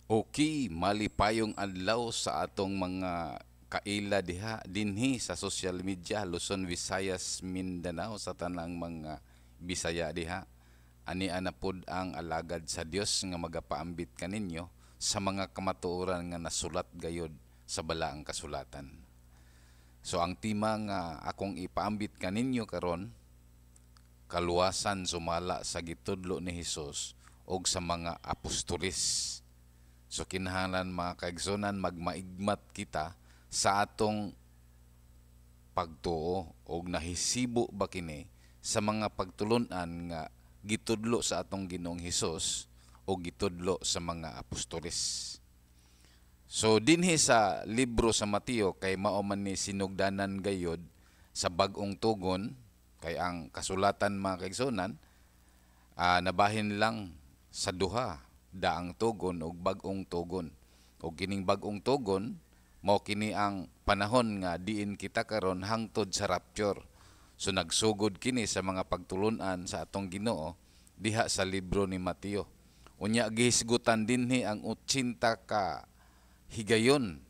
Okay, malipayong adlaw sa atong mga kaila diha dinhi sa social media, Luzon, Visayas, Mindanao, sa tanang mga Bisaya diha. Ani ana pod ang alagad sa Dios nga magapaambit kaninyo sa mga kamatuoran nga nasulat gayod sa Balaang Kasulatan. So ang tema nga akong ipaambit kaninyo karon, kaluwasan sumala sa gitudlo ni Hesus og sa mga apostoles. So kinahanglan, mga kaigsunan, magmaigmat kita sa atong pagtuo og nahisibo ba kini sa mga pagtulon-an nga gitudlo sa atong Ginoong Hesus o gitudlo sa mga apostoles. So dinhi sa libro sa Mateo, kay mao man ni sinugdanan gayod sa Bag-ong Tugon, kay ang kasulatan, mga kaigsunan, nabahin lang sa duha, Daang Tugon ug Bag-ong Tugon. Ug kining Bag-ong Tugon mao kini ang panahon nga diin kita karon hangtod sa rapture. So nagsugod kini sa mga pagtulun-an sa atong Ginoo diha sa libro ni Mateo. Unya gihisgutan dinhi ang 80 ka higayon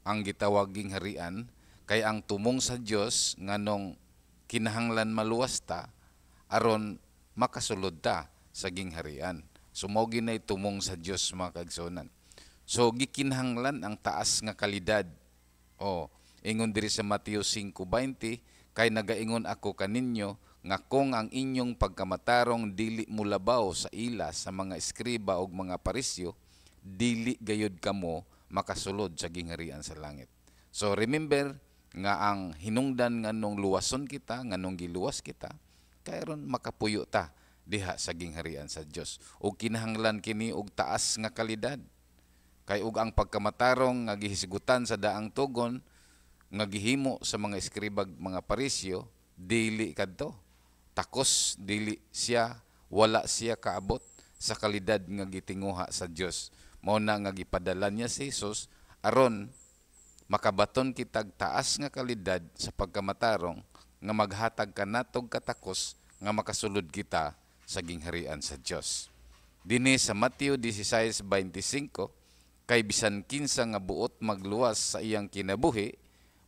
ang gitawag gingharian, kay ang tumong sa Dios nganong kinahanglan maluwas ta aron makasulod ta sa gingharian. So mao ginay tumong sa Dios, mga kaigsuonan. So gikinahanglan ang taas nga kalidad. O ingon diri sa Mateo 5:20, "Kay nagaingon ako kaninyo nga kung ang inyong pagkamatarong dili mulabaw sa ila sa mga eskriba ug mga Pariseo, dili gayud kamo makasulod sa gingharian sa langit." So remember nga ang hinungdan nganong luwason kita, nganong giluwas kita, kay aron makapuyo ta diha sa gingharian sa Dios. Ug kinahanglan kini og taas nga kalidad. Kay ug ang pagkamatarong nga gihisgutan sa Daang Tugon nga gihimo sa mga eskribag mga Pariseo, dili kadto. Takos, dili siya, wala siya kaabot sa kalidad nga gitinguha sa Dios. Mao na nga gipadala niya si Jesus aron makabaton kitag taas nga kalidad sa pagkamatarong nga maghatag kanatog katakos nga makasulod kita sa gingharian sa Dios. Dinhi sa Mateo 16:25, "Kay bisan kinsa nga buot magluwas sa iyang kinabuhi,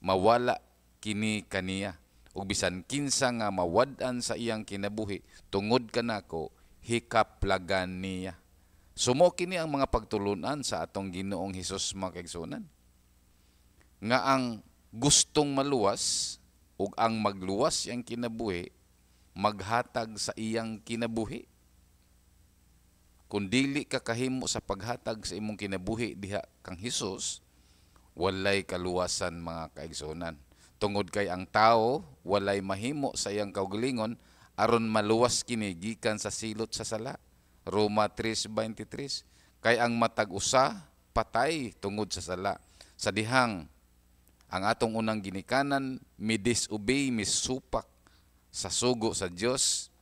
mawala kini kaniya. Ug bisan kinsa nga mawad-an sa iyang kinabuhi tungod kanako, hikaplagan niya." So mao kini ang mga pagtulunan sa atong Ginoong Hesus, mga kaigsuonan. Nga ang gustong maluwas ug ang magluwas iyang kinabuhi, maghatag sa iyang kinabuhi. Kung dili ka kahimo sa paghatag sa imong kinabuhi diha kang Hesus, walay kaluwasan, mga kaigsuonan. Tungod kay ang tao walay mahimo sa iyang kaugalingon aron maluwas kini gikan sa silot sa sala. Roma 3:23, "Kay ang matag usa patay tungod sa sala." Sa dihang ang atong unang ginikanan mi disobey, misupak sa sugo sa Dios,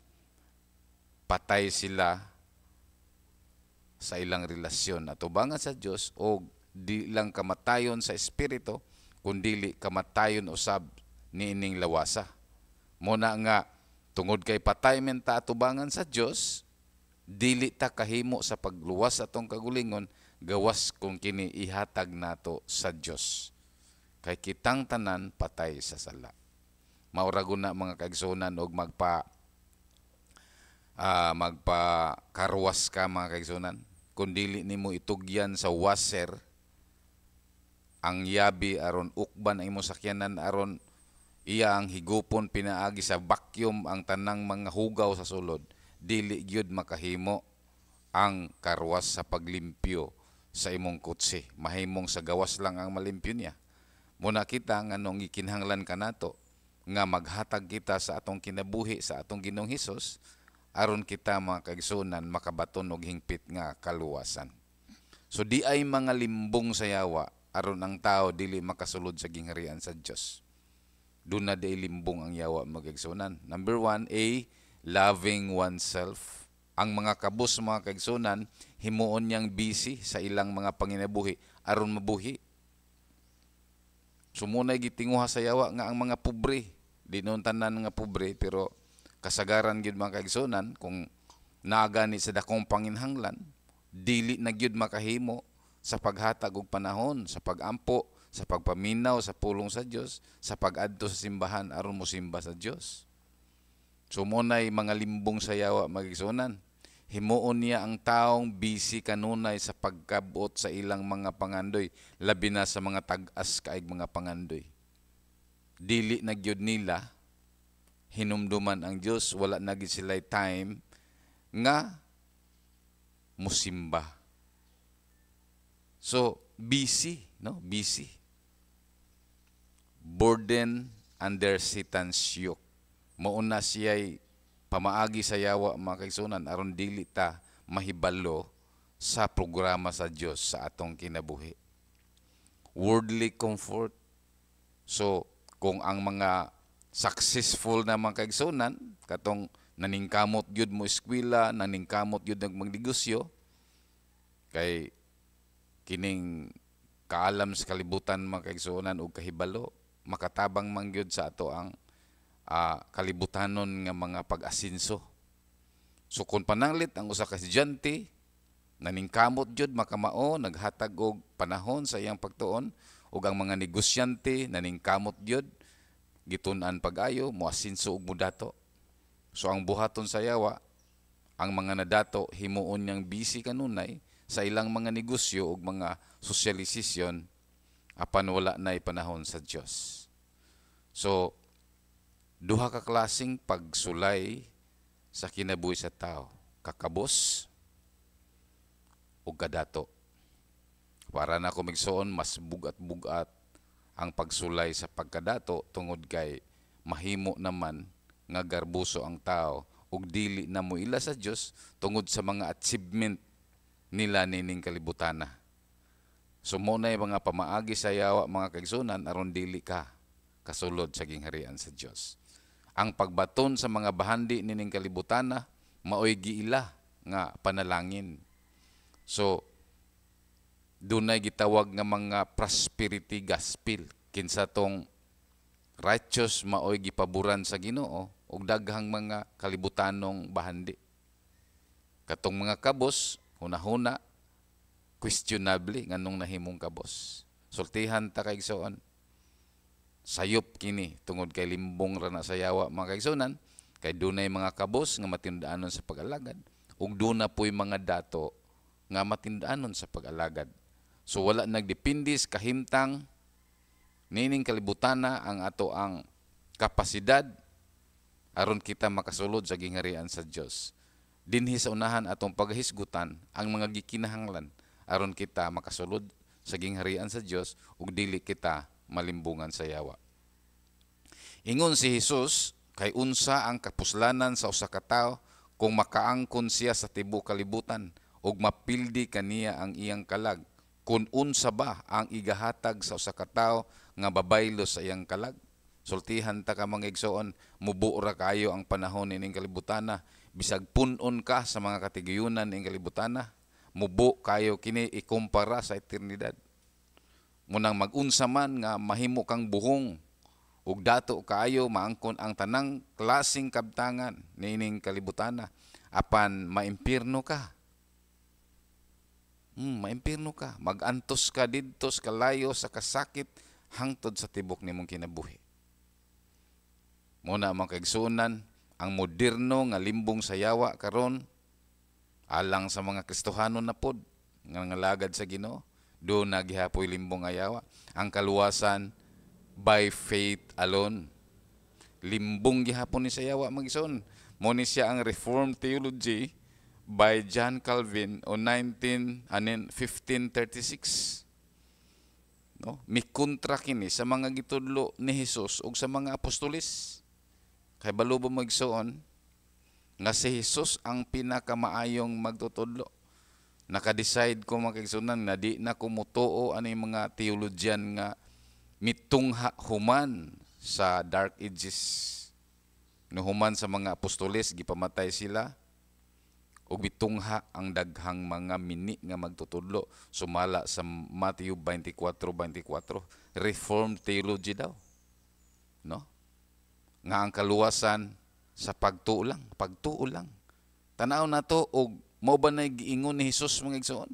patay sila sa ilang relasyon atubangan sa Dios, o di lang kamatayon sa espiritu kundili kamatayon usab niining lawasa. Muna nga tungod kay patay men ta atubangan sa Dios, dili ta kahimo sa pagluwas sa atong kagulingon gawas kung kini ihatag nato sa Dios. Kay kitang tanan patay sa sala. Maura na, mga kaigsuonan, og magpa carwash ka, mga kaigsuonan. Kung dili nimo itugyan sa washer ang yabi aron ukban ang imong sakyanan, aron iya ang higupon pinaagi sa vacuum ang tanang mga hugaw sa sulod, dili gyud makahimo ang carwash sa paglimpyo sa imong kotse. Mahimong sa gawas lang ang malimpyo niya. Muna kita nganong gikinahanglan kanato nga maghatag kita sa atong kinabuhi sa atong Ginoong Hesus aron kita, mga kaigsuonan, makabaton og hingpit nga kaluwasan. So di ay mga limbong sa yawa aron ang tao dili makasulod sa gingharian sa Dios. Doon na di limbong ang yawa, mga kaigsuonan. Number one, A, loving oneself. Ang mga kabus, mga kaigsuonan, himuon niyang busy sa ilang mga panginabuhi aron mabuhi. So muna'y gitinguha sa yawa nga ang mga pobre, di noon tanan nga pobre, pero kasagaran gyud, mga kaigsuonan, kung naa gani sa dakong panginhanglan, dili na gyud makahimo sa paghatag og panahon, sa pagampo, sa pagpaminaw sa pulong sa Dios, sa pag-adto sa simbahan aron mosimba sa Dios. So mo nay mga limbong sa yawa, mga igsuonan. Himuon niya ang taong busy kanunay sa pagkabot sa ilang mga pangandoy, labi na sa mga tag-as kaayg mga pangandoy. Dili na gyud nila hinumduman ang Dios, wala na gyud sila time nga musimba. So busy, no? Busy. Burden under Satan's yoke. Mauna siya'y pamaagi sa yawa, mga kaigsuonan, aron dili ta mahibalo sa programa sa Dios sa atong kinabuhi. Worldly comfort. So, kung ang mga successful na mga kaigsuonan, katong naningkamot gyud mo eskwela, naningkamot gyud magnegosyo, kay kining kaalam sa kalibutan, mga kaigsuonan, og kahibalo, makatabang man gyud sa ato ang kalibutanon nga mga pag-asinso. So kung pananglit ang usa ka estudyante naningkamot jud makamao, naghatag og panahon sa iyang pagtuon, ug ang mga negosyante naningkamot jud, gitun-an pag-ayo, moasinso og modato. So ang buhaton sa yawa, ang mga nadato himuon niyang busy kanunay sa ilang mga negosyo ug mga socialization apan wala na'y panahon sa Dios. So duha ka klaseng pagsulay sa kinabuhi sa tao, kakabos ug kadato. Para na ako, igsoon, mas bugat-bugat ang pagsulay sa pagkadato tungod kay mahimo naman nga garbuso ang tao ug dili na moila sa Dios tungod sa mga achievement nila nining kalibutana. So mo na mga pamaagi sa yawa, mga kaigsuonan, aron dili ka kasulod sa gingharian sa Dios. Ang pagbaton sa mga bahandi nining kalibutana maoy giila nga panalangin. So dunay gitawag nga mga prosperity gospel, kinsa tong righteous maoy gipaboran sa Ginoo og daghang mga kalibutanong bahandi. Katong mga kabos, hunahuna questionable nganong nahimong kabos. Sultihan ta, kaigsoon. Sayop kini tungod kay limbong ra na sa yawa, mga kaigsuonan, kay dunay mga kabos nga matindaanon sa pag-alagad ug duna po'y mga dato nga matindaanon sa pag-alagad. So wala nagdepende sa kahimtang nining kalibutana ang ato ang kapasidad aron kita makasulod sa gingharian sa Dios. Dinhi sa unahan atong paghisgutan ang mga gikinahanglan aron kita makasulod sa gingharian sa Dios ug dili kita malimbungan sa yawa. Ingon si Jesus, "Kay unsa ang kapuslanan sa usa ka tawo kung makaangkon siya sa tibuok kalibutan ug mapildi kaniya ang iyang kalag? Kun unsa ba ang igahatag sa usa ka tawo nga babaylo sa iyang kalag?" Sultihan ta ka, mga igsoon, mubo ra kayo ang panahon nining kalibutana. Bisag punon ka sa mga katigayunan ning kalibutana, mubo kayo kini ikumpara sa eternidad. Munang magunsa man nga mahimo kang buhong ug dato kaayo, maangkon ang tanang klaseng kabtangan niining kalibutana, apan maimpirno ka. Maimpirno ka, magantos ka didto sa kalayo, sa kasakit, hangtod sa tibok nimong kinabuhi. Muna, mga kaigsuonan, ang moderno nga limbong sa yawa karon alang sa mga Kristohano na pod nga ngalagad sa Ginoo, do na gihapoy limbong nga yawa, ang kaluwasan by faith alone. Limbong gihapon ni sa yawa, mga igsoon. Mo ni siya ang Reformed theology by John Calvin o 19 anin 1536, no? Mikontra kini sa mga gitudlo ni Hesus ug sa mga apostoles. Kay balo ba, magsuon, nga si Jesus ang pinakamaayong magtutudlo? Naka-decide ko, mga kaigsuonan, na di na ko mutuo ani mga theologian nga mitungha human sa Dark Ages. No human sa mga apostoles, gipamatay sila ug mitungha ang daghang mga mini nga magtutudlo sumala sa Matthew 24:24. Reformed theology daw, no, nga ang kaluwasan sa pagtuo lang, pagtuo lang. Tanaw nato og mao ba na giingon ni Hesus, mga igsoon?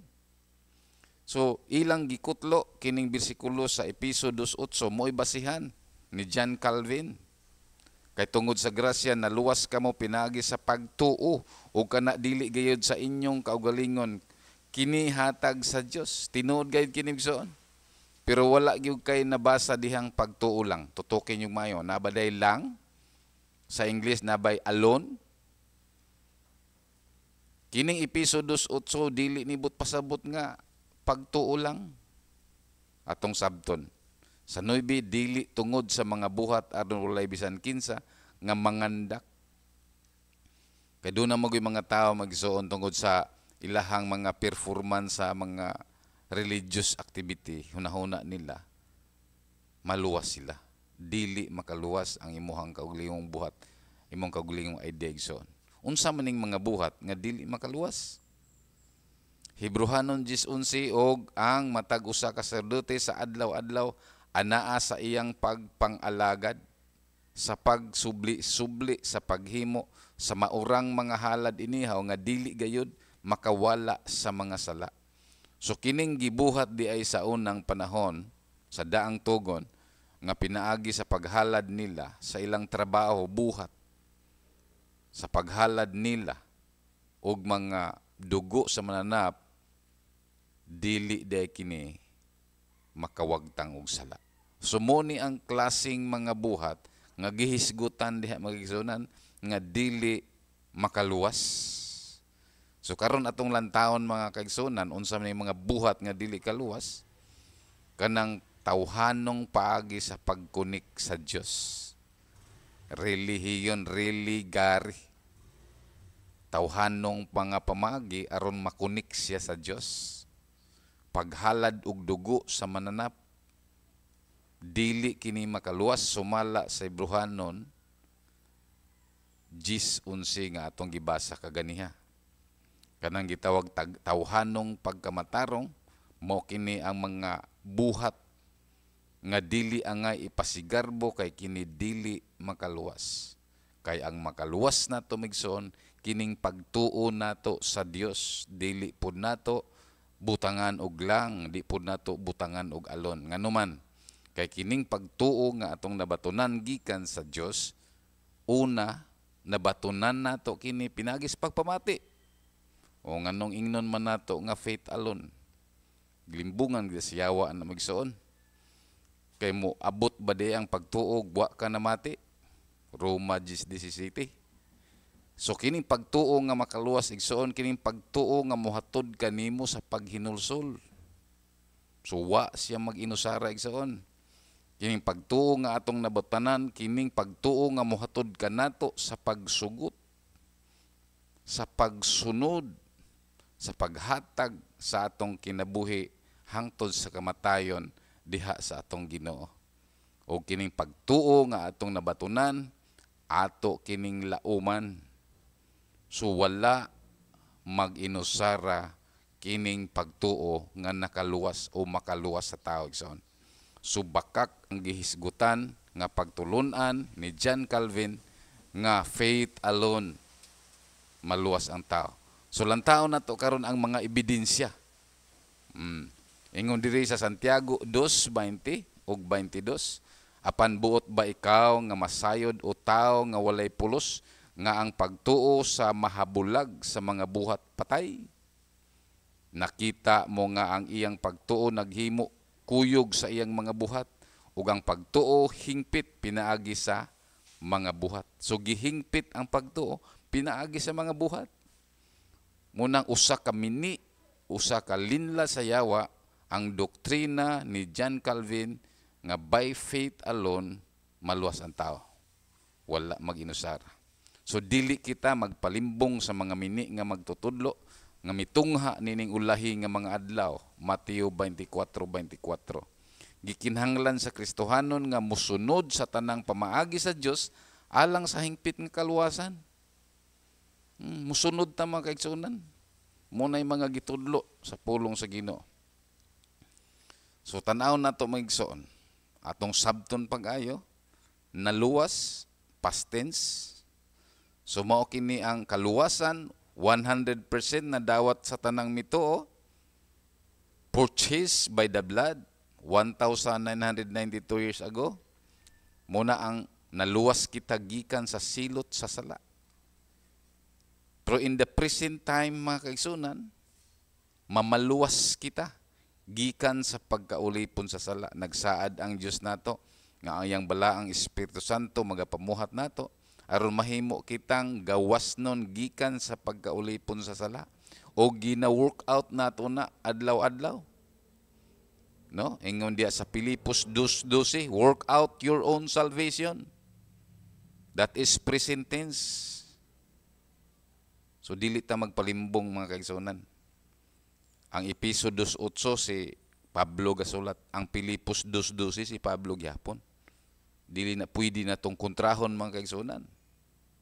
So ilang gikutlo kining bersikulo sa Epeso 2:8, mo'y basihan ni John Calvin. Kay tungod sa grasya naluwas kamo pinaagi sa pagtuo, ug kana dili gayud sa inyong kaugalingon, kini hatag sa Dios. Tinuod gayud kini, igsoon. Pero wala gyud kay nabasa dihang pagtuo lang. Tutukin yung mayo. Nabaday lang sa English, nabay alone. Kining Epeso 2:8 dili nibot pasabot nga pagtuo lang. Atong sabton. Sa 9, dili tungod sa mga buhat aron walay bisan kinsa nga mangandak. Kay doon na magoy mga tao magsuon tungod sa ilahang mga performance sa mga religious activity, hunahuna nila maluwas sila. Dili makaluwas ang imuhang kaugalingong buhat, imong kaugalingong idea, igsoon. Unsa man ning mga buhat nga dili makaluwas? Hebreohanon 10:11, og ang matag usa ka saserdote sa adlaw-adlaw anaa sa iyang pagpangalagad sa pagsubli-subli sa paghimo sa maurang mga halad inihaw nga dili gayud makawala sa mga sala. So kining gibuhat di ay sa unang panahon sa daang tugon nga pinaagi sa paghalad nila sa ilang trabaho, buhat sa paghalad nila og mga dugo sa mananap, dili day kini makawagtang og sala. So mo ni ang klaseng mga buhat nga gihisgutan diha, mga igsuonan, nga dili makaluwas. So karon atong lantawon, mga kaigsuonan, unsa man mga buhat nga dili kaluwas? Kanang tawhanong paagi sa pagkunik sa Dios. Relihiyon, religari. Tawhanong mga pamagi aron makunik siya sa Dios. Paghalad og dugo sa mananap, dili kini makaluwas sumala sa Hebreohanon 10:11 nga atong gibasa kaganiha. Kanang gitawag tawhanong pagkamatarong, mao kini ang mga buhat nga dili angay ipasigarbo kay kini dili makaluwas. Kay ang makaluwas nato, migsoon, kining pagtuo nato sa Dios, dili pud nato butangan og lang, di pud nato butangan og alone. Nganuman kay kining pagtuo nga atong nabatunan gikan sa Dios, una nabatunan nato kini pinagi sa pagpamati. O nganong ingnon man nato nga faith alone? Glimbungan gyud sa yawa na, magsoon. Kay mo abot ba di ang pagtuo wa ka namati? Roma 10:17. So kining pagtuo nga makaluwas, igsoon, kining pagtuo nga mohatod kanimo sa paghinulsol. So wa siya mag-inusara, igsoon. Kining pagtuo nga atong nabatanan, kining pagtuo nga mohatod kanato sa pagsugot, sa pagsunod, sa paghatag sa atong kinabuhi hangtod sa kamatayon diha sa atong Ginoo. O kining pagtuo nga atong nabatunan, ato kining lauman. So wala mag-inusara kining pagtuo nga nakaluwas o makaluwas sa tao, igsoon. So bakak ang gihisgutan nga pagtulunan ni John Calvin nga faith alone maluwas ang tao. So lantaon nato karon ang mga ebidensya. Ingon diri sa Santiago 2:20 ug 22, apan buot ba ikaw nga masayod o tao nga walay pulos nga ang pagtuo sa mahabulag sa mga buhat patay? Nakita mo nga ang iyang pagtuo naghimo kuyog sa iyang mga buhat, ug ang pagtuo hingpit pinaagi sa mga buhat. So gihingpit ang pagtuo pinaagi sa mga buhat. Munang usa ka mini, usa ka linla sa yawa ang doktrina ni John Calvin nga by faith alone maluwas ang tao. Wala mag-inusara. So dili kita magpalimbong sa mga mini nga magtutudlo nga mitungha nining ulahi nga mga adlaw, Mateo 24:24. Gikinahanglan sa Kristohanon nga musunod sa tanang pamaagi sa Dios alang sa hingpit nga kaluwasan. Musunod ta, mga kaigsuonan. Muna'y mga gitudlo sa pulong sa Ginoo. So tan-aw nato, mga igsoon. Atong sabton pag-ayo, naluwas, past tense. So mao kini ang kaluwasan 100% na dawat sa tanang mituo, purchase. Purchased by the blood 1,992 years ago. Muna ang naluwas kita gikan sa silot sa sala. Pero in the present time, mga kaigsunan, mamaluwas kita gikan sa pagkaulipon sa sala. Nagsaad ang Dios nato nga ang iyang balaang Espiritu Santo magapamuhat nato aron mahimo kitang gawas nun gikan sa pagkaulipon sa sala o gina-work out nato na adlaw-adlaw. No? Ingon diya sa Pilipos 2:12, "Work out your own salvation." That is present tense. So dili ta magpalimbong, mga kaigsunan. Ang Episo 2:8 si Pablo gasulat, ang Pilipos 2:12 si Pablo gyapon. Dili na pwede na tong kontrahon, mga kaigsunan.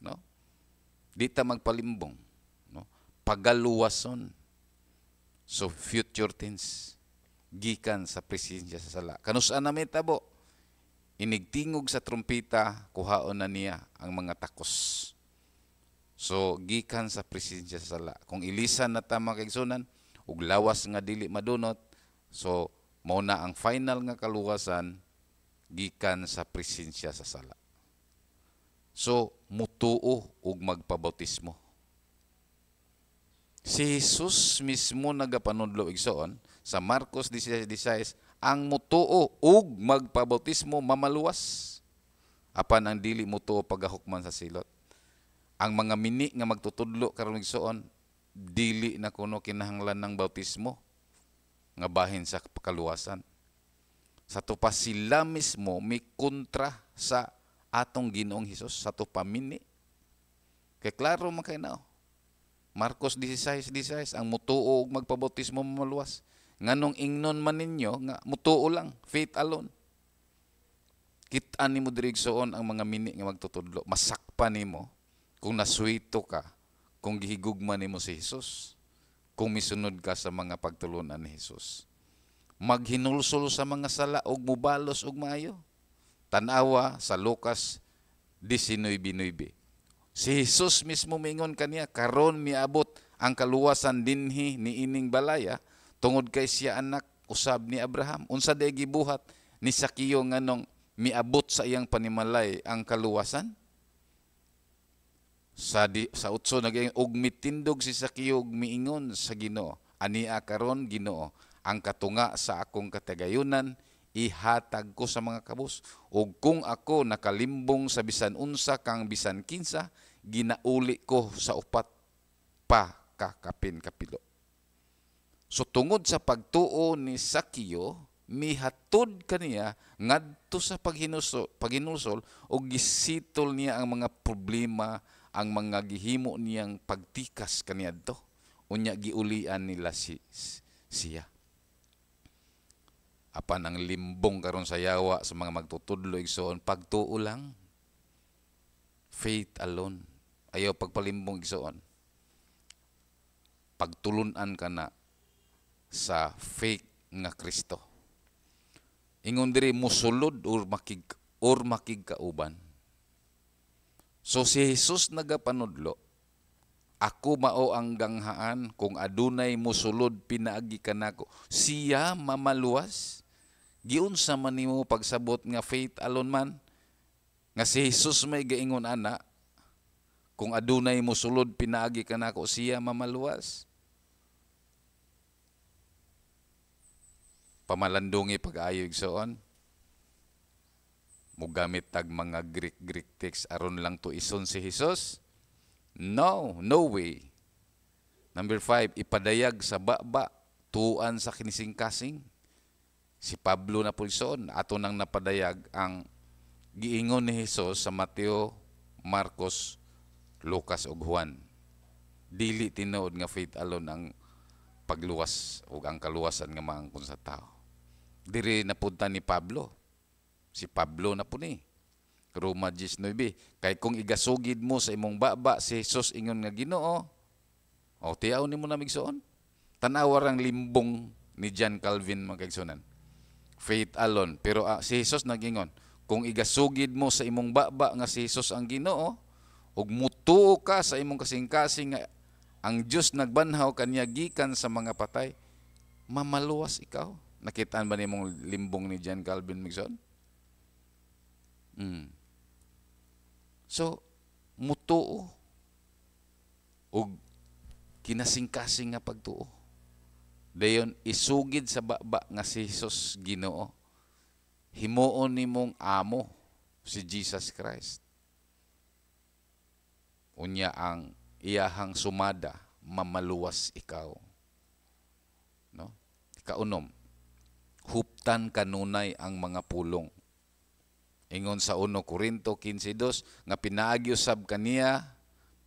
No? Di ta magpalimbong, no? Pagaluwason. So future tense gikan sa presensya sa sala. Kanus-a na mahitabo? Inigtingog sa trumpeta, kuhaon na niya ang mga takos. So gikan sa presensya sa sala. Kung ilisan na ta, mga kaigsunan, ug lawas nga dili madunot, so mao na ang final nga kaluwasan gikan sa presensya sa sala. So mutuo ug magpabautismo. Si Jesus mismo nagapanudlo, igsoon, sa Marcos 16:16, ang mutuo ug magpabautismo mamaluwas. Apan ang dili mutuo pagahukman sa silot. Ang mga mini nga magtutudlo karon, igsoon, dili na kuno kinahanglan ng bautismo nga bahin sa kaluwasan. Sa pa sila mismo may kontra sa atong Ginoong Hesus sa pa mini. Kay klaro man kay nao. Marcos 16:16, ang mutuo ug magpabautismo mamaluwas. Nganong ingnon man ninyo nga mutuo lang, faith alone? Kita nimo diri, igsoon, ang mga mini nga magtutudlo, masakpan nimo kung nasuwito ka, kung gihigugma nimo si Jesus, kung misunod ka sa mga pagtulunan ni Jesus. Maghinulsol sa mga sala ug mubalos og maayo. Tanawa sa Lucas 19:9. Si Jesus mismo mingon kaniya, "Karon miabot ang kaluwasan dinhi niining balaya tungod kay siya anak usab ni Abraham." Unsa day gibuhat ni Sakeo nganong miabot sa iyang panimalay ang kaluwasan? Sa 8 naging, "Ug mitindog si Sakeo ug miingon sa Ginoo, 'Ania karon, Ginoo, ang katunga sa akong katagayunan ihatag ko sa mga kabus, ug kung ako nakalimbong sa bisan unsa kang bisan kinsa, ginauli ko sa upat pa kakapin kapilo.'" So tungod sa pagtuo ni Sakeo, mihatod kaniya ngadto sa paghinulsol ug gisitol niya ang mga problema, ang mga gihimo niyang pagtikas kaniadto. Unya giulian nila siya. Apan ang limbong karon sa yawa sa mga magtutudlo, igsoon, pagtuo lang. Faith alone. Ayaw pagpalimbong, igsoon. Pagtulunan ka na sa fake nga Kristo. Ingon diri, musulod or makigkauban. So si Jesus nagapanudlo, "Ako mao ang ganghaan, kung adunay musulod pinaagi kanako, siya mamaluwas." Giunsa man nimo pagsabot nga faith alone man nga si Jesus may gaingon ana, "Kung adunay musulod pinaagi kanako, siya mamaluwas"? Pamalandungi pag-ayo, igsoon. Mugamit tag mga Greek Greek text aron lang tuison si Jesus? No, no way. Number 5, ipadayag sa baba, tuan sa kinisingkasing. Si Pablo na po, igsoon, ato nang napadayag ang giingon ni Jesus sa Mateo, Marcos, Lucas ug Juan. Dili tinuod nga faith alone ang pagluwas ug ang kaluwasan nga maangkon sa tao. Diri napunta ni Pablo. Si Pablo na po ni. Roma 10:9. "Kay kung igasugid mo sa imong baba si Jesus ingon nga Ginoo," o tiyaw nimo na, migsoon. Tanawa ang limbong ni John Calvin, mga kaigsunan. Faith alone. Pero si Jesus nagingon, "Kung igasugid mo sa imong baba nga si Jesus ang Ginoo, ug mutuo ka sa imong kasing-kasing nga ang Dios nagbanhaw kaniya gikan sa mga patay," Mamaluwas ikaw. Nakitaan ba nimong limbong ni John Calvin, Migson? So, mutuo og kinasingkasing nga pagtuo. Dayon isugid sa baba nga si Jesus Ginoo. Himuon nimong amo si Jesus Christ. Unya ang iyahang sumada, mamaluwas ikaw. No? Kaunom, huptan kanunay ang mga pulong. Ingon sa 1 Korinto 15:2 nga pinaagi usab kaniya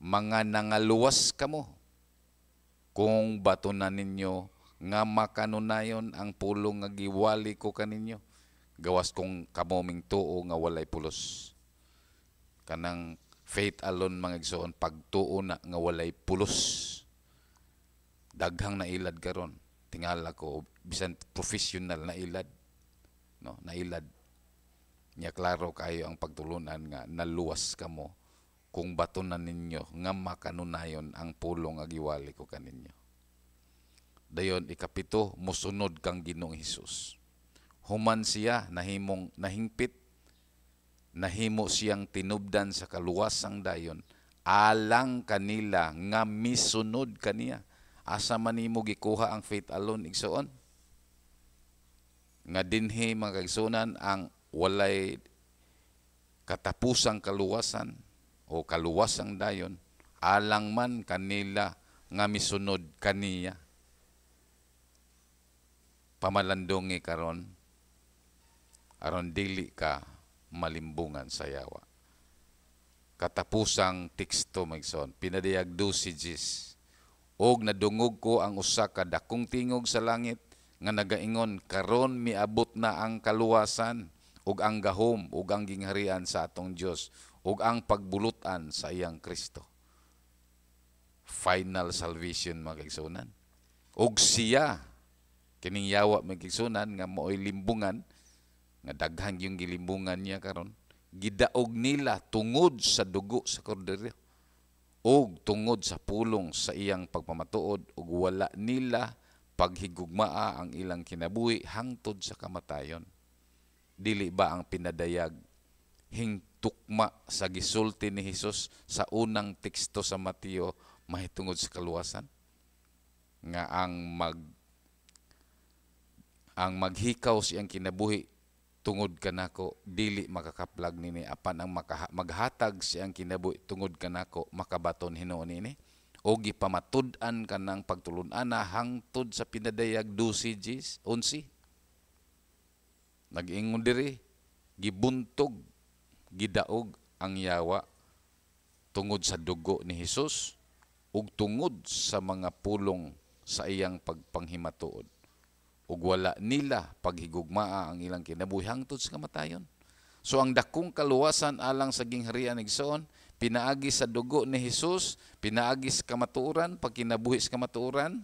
mga nangaluwas kamo kung batunan ninyo nga makanunayon ang pulong nga giwali ko kaninyo, gawas kung kamo mingtuo nga walay pulos. Kanang faith alone, mga igsoon, pagtuo na nga walay pulos. Daghang nailad karon, tingala ko, bisan professional na ilad, no, nailad nya. Klaro kayo ang pagtulunan nga naluwas kamo kung batunan ninyo nga makanunayon ang pulong nga giwali ko kaninyo. Dayon ikapito, musunod kang Ginoong Hesus. Human siya nahimong nahingpit, nahimo siyang tinubdan sa kaluwasang dayon alang kanila nga misunod kaniya. Asa man nimo gikuha ang faith alone, igsoon? Nga dinhi, mga kaigsuonan, ang walay katapusang kaluwasan o kaluwasang dayon alang man kanila nga misunod kaniya. Pamalandungi karon aron dili ka malimbungan sa yawa. Katapusang teksto, magson, Pinadayag 12:10. "Og nadungog ko ang usa ka dakong tingog sa langit nga nagaingon, 'Karon miabot na ang kaluwasan ug ang gahom ug ang gingharian sa atong Dios ug ang pagbulutan sa iyang Kristo.'" Final salvation, mga kaigsuonan. Og siya kining yawa, mga kaigsuonan, nga maoy limbungan, nga daghan yung gilimbungan niya karon, gidaog nila tungod sa dugo sa kordero ug tungod sa pulong sa iyang pagpamatuod, ug wala nila paghigugmaa ang ilang kinabuhi hangtod sa kamatayon. Dili ba ang Pinadayag hingtukma sa gisulti ni Hesus sa unang teksto sa Mateo mahitungod sa kaluwasan? Nga ang maghikaw siyang kinabuhi tungod kanako dili makakaplag nini, apan ang maghatag siyang kinabuhi tungod kanako makabaton hinuon nini. O gipamatud-an kanang pagtulun-ana hangtod sa Pinadayag 12:11. Nag-ingon diri, gibuntog, gidaog ang yawa tungod sa dugo ni Hesus ug tungod sa mga pulong sa iyang pagpanghimatuod, ug wala nila paghigugmaa ang ilang kinabuhi hangtod sa kamatayon. So ang dakong kaluwasan alang sa gingharian, igsoon, pinaagi sa dugo ni Hesus, pinaagi sa kamatuoran, pagkinabuhi sa kamatuoran.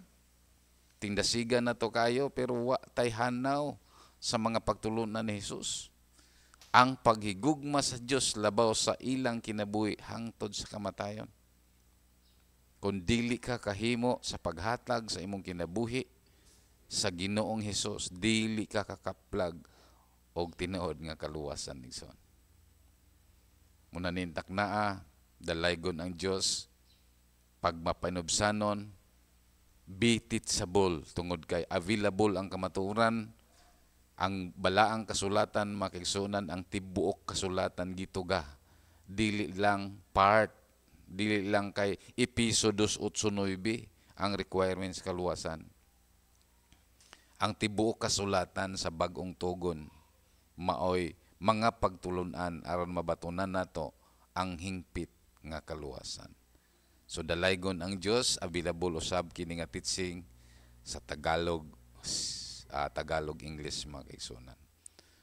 Tingdasigan na to kayo, pero wa tay hanaw sa mga pagtulunan ni Hesus. Ang paghigugma sa Dios labaw sa ilang kinabuhi hangtod sa kamatayon. Kung dili ka kahimo sa paghatag sa imong kinabuhi sa Ginoong Hesus, dili ka kakaplag og tinuod nga kaluwasan, igsoon. Muna nintak naa, dalaygon ang Dios, pagmapanubsanon, be teachable tungod kay available ang kamatuoran, ang balaang kasulatan, makigsunan, ang tibuok kasulatan gituga. Dili lang part, dili lang kay Episo 2:8-9 ang requirements kaluwasan. Ang tibuok kasulatan sa Bag-ong Tugon maoy mga pagtulunan aron mabatunan nato ang hingpit nga kaluwasan. So dalaygon ang Dios, available usab kini nga teaching sa Tagalog, Tagalog English, mga kaigsuonan.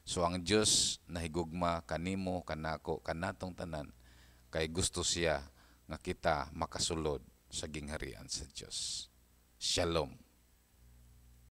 So ang Dios nahigugma kanimo, kanako, kanatong tanan kay gusto siya nga kita makasulod sa gingharian sa Dios. Shalom.